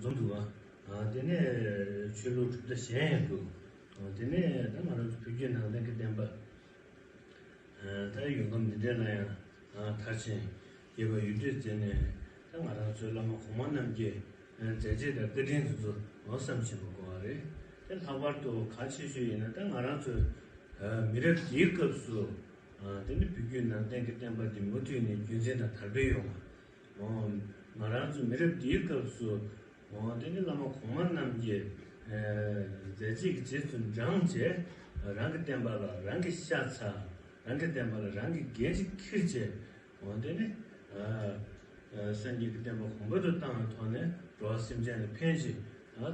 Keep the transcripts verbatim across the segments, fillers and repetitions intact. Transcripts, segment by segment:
འཛོམས་འདུག་བ། དེ་ནས་ཆོས་ལུགས་གྲུབ་མཐའ་གཞན་ཡང་འདུག་དེ་ནས་ད་ང་རང་ཚོ་བོད་བརྒྱུད་ནང་བསྟན་གྱི་བསྟན་པ། ད་ཡོང་ཁམས་འདི་འདྲའི་ལ་ཡང་མཐར་ཕྱིན་རྒྱས་པ་ཡུལ་དུས་མཛད་ནས། ད་ང་རང་ཚོའི་བླ་མ་གོང་མ་རྣམས་ཀྱི་མཛད་རྗེས་དང་བཀའ་དྲིན་དེ་ཚོ་བསམ་བཞིན་པ་དགོས་པ་རེད། དེ་ལྷག་པར་དུ་གལ་ཆེ་ཤོས་ཡིན་ན། ད་ང་རང་ཚོའི་མི་རབས་འདིའི་སྐབས་སུ་དེ་ནི་བོད་བརྒྱུད་ནང་བསྟན་གྱི་བསྟན་པ་འདི་མུ་མཐུད་ནས་རྒྱུན་འཛིན་དང་དར་སྤེལ་ཡོང་བ། ང་རང་ཚོ་མི་རབས་འདིའི་སྐབས་སུ། དེ་ནི་བླ་མ་གོང་མ་རྣམས་ཀྱི་མཛད་རྗེས་ཀྱི་རྗེས་སུ་འབྲངས་བྱས། རང་གི་བསྟན་པ་ལ་རང་གིས་ཤ་ཚ། རང་གི་བསྟན་པ་ལ་རང་གིས་འགན་ཅིག་འཁྱེར་བྱས། དེ་ནི་སངས་རྒྱས་ཀྱི་བསྟན་པ་གོང་འཕེལ་དུ་བཏང་བའི་ཐོག་ནས་འགྲོ་བ་སེམས་ཅན་ལ་ཕན་ཅིག་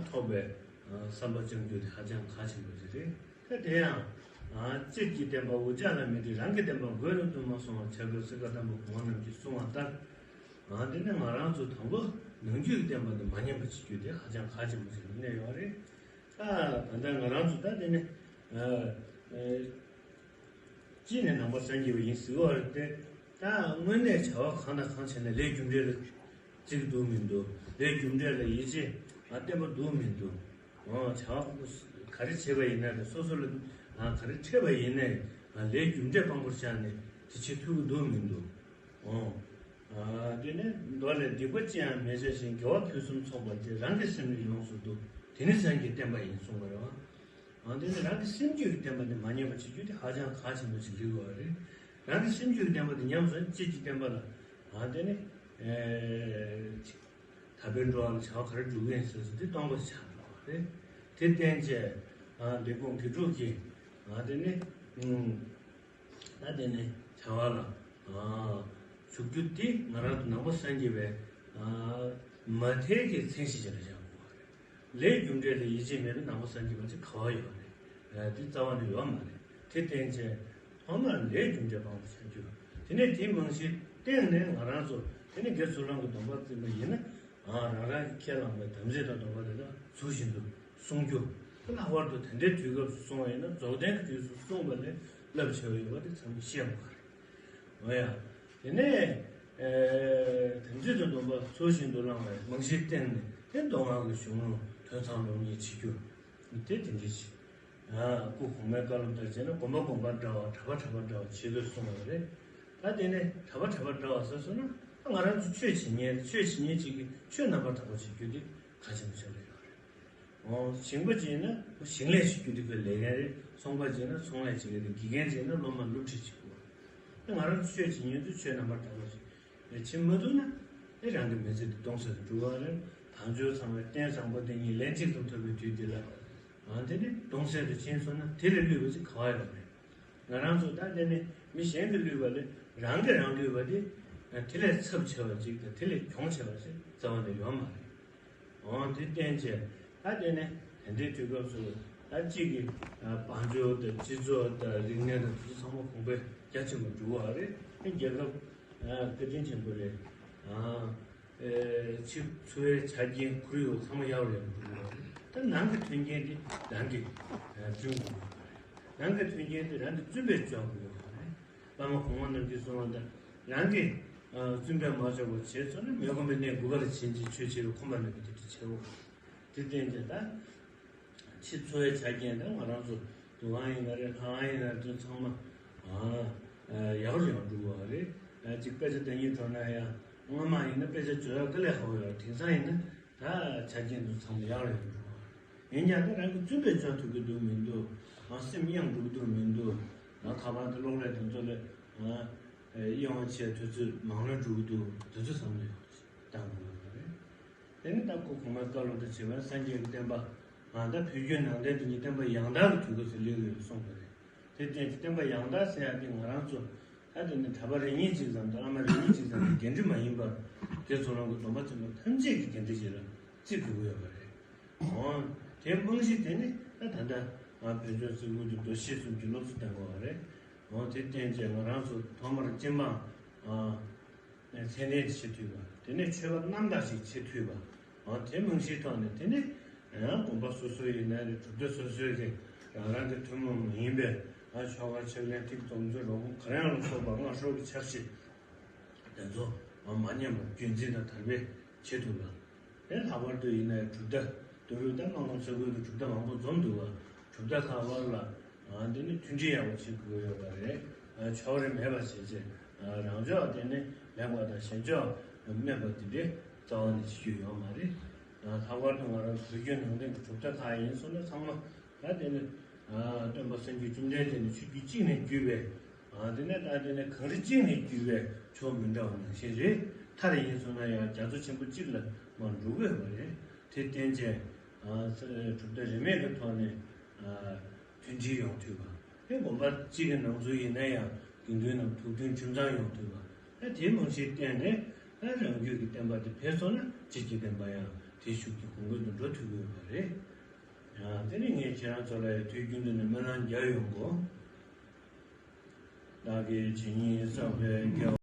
ཐོགས་པའི་བསམ་པ་བཅངས་རྒྱུ་དེ་ཧ་ཅང་གལ་ཆེན་པོ་ཞིག་རེད། ད་དེ་ཡང་། སྤྱིར་གྱི་བསྟན་པ་འུ་ཅག་ལ་མེད་དེ། རང་གི་བསྟན་པ་མགོ་ནས་མཐོ་མ་སོང་བར་བྱ་དགོས་ཟེར་བཀའ་གདམས་པ་གོང་མ་རྣམས་ཀྱིས་གསུངས་པ་ལྟར། འདི་ནི་ང་རང་ཚོ་དང་པོ་ནང་རྒྱུད་ཀྱི་བསྟན་པ་འདི་མ་ཉམས་པ་བྱེད་རྒྱུ་དེ་ཧ་ཅང་གལ་ཆེན་པོ་ཞིག་ཏུ་གནས་ཡོད་རེད། ད་ད་ལྟ་ང་རང་ཚོ་ད་འདི་ནི་སྤྱི་ནས་ནང་པ་སངས་རྒྱས་པ་ཡིན་ཟེར་བ་རེད་དེ། ད་དངོས་གནས་བྱ་བ་གང་དང་གང་བྱས་ན་ལས་རྒྱུ་འབྲས་ལ་བརྩི་གི་འདུག་མི་འདུག་ལས་རྒྱུ་འབྲས་ལ་ཡིད་ཆེས་བརྟན་པོ་འདུག་མི་འདུག་འོ། བྱ་བ་ག་རེ་བྱེད་པ་ཡིན་ན་རེད། སོ་སོ་ལ་ག་རེ་འཕྲད་པ་ཡིན་ནའི་ལས་རྒྱུ་འབྲས་དཔང་པོར་བཞག་ནས་དེ་བྱེད་ཐུབ་ཀྱི་འདུག་མི་འདུག་འོ། དེ་ནས་མདོ་ལས། སྡིག་པ་ཅི་ཡང་མི་བྱ་ཞིང་། དགེ་བ་ཕུན་སུམ་ཚོགས་པར་བྱེད། རང་གི་སེམས་ནི་ཡོངས་སུ་འདུལ། དེ་ནི་སངས་རྒྱས་བསྟན་པ་ཡིན་གསུངས་པ་རེད་བ། འོ། དེ་ནི་རང་གི་སེམས་རྒྱུད་ཀྱི་བསྟན་པ་དེ་མ་ཉམས་པ་བྱེད་རྒྱུ་དེ་ཧ་ཅང་གལ་ཆེན་པོ་ཞིག་རེད་བ་རེད། རང་གི་སེམས་རྒྱུད་ཀྱི་བསྟན་པ་དེ་ཉམས་སོང་ན་སྤྱིར་གྱི་བསྟན་པ་ལ། འོ། དེ་ནི། ཨེ། ད་དཔེ་འགྲོ་བ་ལ་བྱ་བ་ག་རེ་སྒྲུབ་ཀྱི་ཡིན་ཟེར་ཚུལ་དེ་སྟོང་པ་ཆགས་འགྲོ་བ་རེད། དེ་བརྟེན་བྱས། ཨ། འབྲས་སྤུངས་དགེ་ཕྲུག་གིས། ཨ། དེ་ནི། ཨུམ། ད་དེ་ནི་བྱ་བ་ལ། ཨ། ཞུགས་རྒྱུ་དེ་ང་རང་ཚོ་ནང་པ་སངས་རྒྱས་པའི། ཨ། མ་མཐའི་གི་མཚན་གཞི་ཅིག་ལ་བཞག་དགོས་པ་རེད། ལས་རྒྱུ་འབྲས་ལ་ཡིད་ཆེས་མེད་པའི་ནང་པ་སངས་རྒྱས་པ་ཅིག་ག་པར་ཡོད་རེད། ཨ། དེ་རྩ་བ་ནས་ཡོད་མ་རེད། དེ་བརྟེན་བྱས། ཐོག་མར་ལས་རྒྱུ་འབྲས་དཔང་དུ་བྱ་རྒྱུ། དེ་ནས་དེའི་རྨང་གཞིའི་སྟེང་ནས་ང་རང་ཚོ་དེ་ནས་དགེ་ཚུལ་སློང་གི་སྡོམ་པ་བརྩི་བ་ཡིན་ན། ཨ། རང་རང་གིས་ཁས་བླངས་པའི་དམ་ཚིག་དང་སྡོམ་པ་དེ་དག་ཚུལ་བཞིན་དུ་སྲུང་རྒྱུ། དེ་ལྷག་པར་དུ་ད་ལྟའི་དུས་སྐབས་སུ་སོང་བ་ཡིན་ན་རྫོགས་ལྡན་གྱི་དུས་སུ་གསུངས་པ་ལས་རླབས་ཆེ་བ་ཡོད་པ་དེ་ཚང་མས་ཤེས་དགོས་པ་རེད། འོ་ཡ། དེ་ནས། ཨེ། དམ་ཚིག་དང་སྡོམ་པ་ཚུལ་བཞིན་དུ་བླངས་པའི་རྨང་གཞིའི་སྟེང་ནས་དེ་མདོ་སྔགས་ཀྱི་གཞུང་ལུགས་དོན་ཚང་སློབ་གཉེར་བྱེད་རྒྱུ། དེ་དེ་འདྲ་ཞིག་ཨ། སྐུ་གོང་མའི་བཀའ་སློབ་ལྟར་བྱས་ན་སྒོམ་པ་སྒོམ་པ་འདྲ་བ། གྲྭ་པ་གྲྭ་པ་འདྲ་བ་བྱེད་དགོས་གསུངས་པ་རེད། ད་དེ་ནས་གྲྭ་པ་གྲྭ་པ་འདྲ་བ་ཟེར་སོང་ན། ང་རང་ཚོ་ཆོས་བྱེད་མཁན་རེད། ཆོས་བྱེད་མཁན་ཅིག་གིས་ཆོས་རྣམ་པར་དག་པ་བྱེད་རྒྱུ་དེ་གལ་ཆེན་པོ་ཆགས་ཀྱི་ཡོད་རེད། འོ། ཞིང་པ་ཅིག་ཡིན་ན་ཞིང་ལས་བྱེད་རྒྱུ་དེ་ཁོའི་ལས་འགན་རེད། ཚོང་པ་ཅིག་ཡིན་ན་ཚོང་ལས་བྱེད་ཀྱི་རེད། དགེ་རྒན་ཅིག་ཡིན་ན་སློབ་མར་སློབ་ཁྲིད་བྱེད་དགོས། ང་རང་ཚོ་ཆོས་བྱེད་མཁན་ཚོས་ཆོས་རྣམ་པར་དག་པ་ཞིག་བྱེད་མ་ཐུབ་ན། ཨེ། རང་གི་མི་ཚེ་འདི་སྟོང་ཟད་དུ་འགྲོ་གི་རེད། དལ་འབྱོར་ཚང་བའི་རྟེན་བཟང་པོ་དེ་ཉིད་ལན་གཅིག་ཙམ་ཐོབ་པའི་དུས་འདི་ལ། ཨ། དེ་ནི་སྟོང་ཟད་དུ་ཕྱིན་སོང་ན་དེ་ལས་བསླུས་པ་ཅིག་ག་པར་ཡོད་རེད། ང་རང་ཚོ་ད་དེ་ནི་མི་གཞན་གྱིས་བསླུས་པ་ལས་རང་གིས་རང་བསླུས་པ་དེ། དེ་ལས་ཚབས་ཆེ་བ་ཅིག་དང་དེ་ལས་གྱོང་ཆེ་བ་ཞིག་རྩ་བ་ནས་ཡོད་མ་རེད། འོ། དེ་བརྟེན་བྱས་ད་དེ་ནི་ད་ལྟའི་དུས་སྐབས་སུ་ད་གཅིག་གིས། ཨ། དཔལ་འབྱོར་དང་སྤྱི་ཚོགས་དང་རིག་གནས་དང་དེ་ཚོ་ཚང་མ་གོང་འཕེལ་རྒྱ་ཆེན་པོ་འགྲོ་བ་རེད། དེ་རྒྱལ་ཁབ། ཨ། བཀའ་དྲིན་ཆེན་པོ་རེད། ཨ། ཨེ། ཕྱི་འཚོ་བའི་ཆ་རྐྱེན་ཁོར་ཡུག་ཚང་མ་ཡག་རུ་ཡག་རུ་འགྲོ་གི་ཡོད་རེད། ད་ནང་གི་མཐུན་རྐྱེན་དེ་རང་གིས། ཨ། བསྐྲུན་དགོས་ཀྱི་ཡོད་རེད། ནང་གི་མཐུན་རྐྱེན་དེ་རང་གིས་བརྩོན་པས་སྦྱོང་དགོས་ཀྱི་ཡོད་རེད། བླ་མ་གོང་མ་རྣམས་ཀྱིས་གསུངས་པ་ལྟར་རང་གིས། ཨ། བརྩོན་པས་མ་ཆོག་པ་བྱས་སོང་ན་མི་ཁོམ་པའི་གནས་དགུ་པ་ལ་ཕྱིན་ཅིང་ཆོས་བྱེད་པས་ཁོམ་པ་མེད་པ་དེ་འདྲ་བྱེད་དགོས། དེ་བརྟེན་ཏེ་ད། ཕྱི་འཚོ་བའི་ཆ་རྐྱེན་དང་ང་རང་ཚོ་འདུ་ཁང་ཡིན་ན་རེད། ལྷ་ཁང་ཡིན་ན་རེད། དེ་ཚང་མ། ཨ། ཡག་རུ་ཡང་འགྲོ་གི་ཡོད་རེད། ཨ། གཅིག་དཔེ་ཆ་འདོན་སྙིང་བྲོ་ན་ཡང་སྔོན་མ་ཡིན་ན་དཔེ་ཆ་བརྗོད་ཡག་དཀའ་ལས་ཁག་པོ་ཡོད་རེད། དེང་སང་ཡིན་ན་ད་ཆ་རྐྱེན་དེ་ཚང་མ་ཡག་རུ་ཡང་འགྲོ་གི་ཡོད་རེད། ཡིན་ཀྱང་ད་རང་གིས་བརྩོན་པས་སྦྱོང་ཐུབ་ཀྱི་འདུག་མི་འདུག་ཨ། སེམས་གཡེང་འགྲོ་གི་འདུག་མི་འདུག་ཨ། ཁ་པར་དང་གློག་ཀླད་དེ་ཚོ་ལ། ཨ། གཡེང་བ་བྱས་དུས་ཚོད་མང་རུ་འགྲོ་གི་འདུག་དེ་ཚོ་བསམ་བློ་ཡག་པོ་ཞིག་བཏང་དགོས་ཀྱི་ཡོད་རེད། དེ་ནི་ད་སྐུ་གོང་མའི་བཀའ་སློབ་དང་བྱེ་བ་སངས་རྒྱས་ཀྱི་བསྟན་པ། ང་ད་བོད་བརྒྱུད་ནང་བསྟན་དེ་ཉིད་བསྟན་པ་ཡང་དག་གི་དུས་སྐབས་སུ་སླེབས་ཡོད་གསུངས་པ་རེད། དེ་བརྟེན་བསྟན་པ་ཡང་དག་ཟེར་ཡག་དེ་ང་རང་ཚོ་ད་དེ་ནི་གྲྭ་པ་རེ་གཉིས་གཅིག་ཙམ་དང་བླ་མ་རེ་གཉིས་གཅིག་ཙམ་གྱི་འགན་འཁྲི་མ་ཡིན་པར། དགེ་ཚུལ་སློང་གི་སྡོམ་པ་བཙུན་པ་ཐམས་ཅད་ཀྱི་འགན་འཁྲི་ཞིག་ལ་བརྩི་དགོས་ཀྱི་ཡོད་པ་རེད། འོ། དེ་རྨང་གཞི་དེ་ནི་ད་ད་ལྟ་ང་བོད་ལྗོངས་སིལ་བུར་གྱི་མདོ་བཤད་གསུམ་གྱི་སློབ་གསོ་གཏོང་དགོས་པ་རེད། འོ། དེ་བརྟེན་བྱས་ང་རང་ཚོ་ཐོག་མར་སྤྱི་འབངས། ཨ། ཚད་ལྡན་ཅིག་བྱེད་ཐུབ་པ། དེ་ནས་ཆོས་པ་རྣམ་དག་ཅིག་བྱེད་ཐུབ་པ། འོ། དེ་རྨང་གཞིའི་ཐོག་ནས་དེ་ནས་ཡང་དགོན་པ་སོ་སོ་ཡིན་ན་རེད། གྲུབ་མཐའ་སོ་སོའི་གི་རང་རང་གི་ཐུན་མོང་མ་ཡིན་པའི། ཨ། ཆོ་ག་ཕྱག་ལེན་ཐིག་སྡོམ་ཚོགས་རོགས་ཕམ་ག་རེ་ཡང་ལ་སོགས་པ་སྔགས་ཤོག་གི་ཕྱག་བཞེས་དེ་ཚོ། འོ། མ་ཉམས་པར་རྒྱུན་འཛིན་དང་དར་སྤེལ་བྱེད་ཐུབ་པ། དེ་ལྷག་པར་དུ་ཡིན་ན་གྲུབ་མཐའ། དོན་དུ་ད་སྨར་ཁམས་ས་ཁུལ་དུ་གྲུབ་མཐའ་མང་པོ་འཛོམས་འདུག་བ། གྲུབ་མཐའ་ཁག་བར་ལ་ཨ་འདི་ནི་མཐུན་སྒྲིལ་ཡག་པོ་བྱེད་དགོས་ཡོད་པ་རེད། ཨ་ཕྱོགས་རིས་མེད་པ་བྱས་རྗེས་ཨ་རང་ཕྱོགས་དེ་ནི་མེད་པ་དང་གཞན་ཕྱོགས་སྨད་པ་དེ་འདྲའི་རྩ་བ་ནས་བྱེད་རྒྱུ་ཡོད་མ་རེད། ཨ་ལྷག་པར་དུ་ང་རང་བོད་བརྒྱུད་ནང་བསྟན་གྱི་གྲུབ་མཐའ་ཁག་ཡིན་སོང་ན་ཚང་མ་ད་དེ་ནི་ཨ་སྟོན་པ་སངས་རྒྱས་བཅོམ་ལྡན་འདས་ནི་ཆོས་བརྒྱུད་གཅིག་ནས་བརྒྱུད་པའི། ཨ་དེ་ནས་ད་དེ་ནས་གངས་རི་གཅིག་ནས་བརྒྱུད་པའི་ཕྱོགས་མི་འདྲ་བ་ནང་བཞིན་རེད། མཐར་ཡིན་སོང་ན་ཡང་རྒྱ་མཚོ་ཆེན་པོ་གཅིག་ལ་མར་འགྲོ་དགོས་པ་རེད། དེ་བརྟེན་བྱས་ཨ་གྲུབ་མཐའ་རིས་མེད་ཀྱི་ཐོག་ནས་ཨ་མཐུན་སྒྲིལ་ཡོང་ཐུབ་པ། དེ་དགོན་པ་གཅིག་གི་ནང་ཚུད་ཡིན་ན་ཡང་དགེ་འདུན་རྣམས་ཐུགས་མཐུན་ཁྲིམས་གཙང་ཡོང་ཐུབ་པ། ཨ་དེའི་རྨང་གཞིའི་སྟེང་ནས་ཨ་རང་རྒྱུད་ཀྱི་བསྟན་པ་དེ་འཕེལ་སོང་ན་སྤྱི་ཀྱི་བསྟན་པ་ཡང་དེ་ཤུགས་ཀྱིས་གོང་འཕེལ་དུ་འགྲོ་ཐུབ་ཀྱི་ཡོད་པ་རེད། ཨ་དེ་ནས་ངས་ཁྱེད་རང་ཚོ་ལ་ཡང་དུས་རྒྱུན་དུ་ནས་སྨོན་ལམ་རྒྱག་ཡོང་གོ། བདག་གིས་ཇི་སྙེད་བསགས་པའི་དགེ་བ།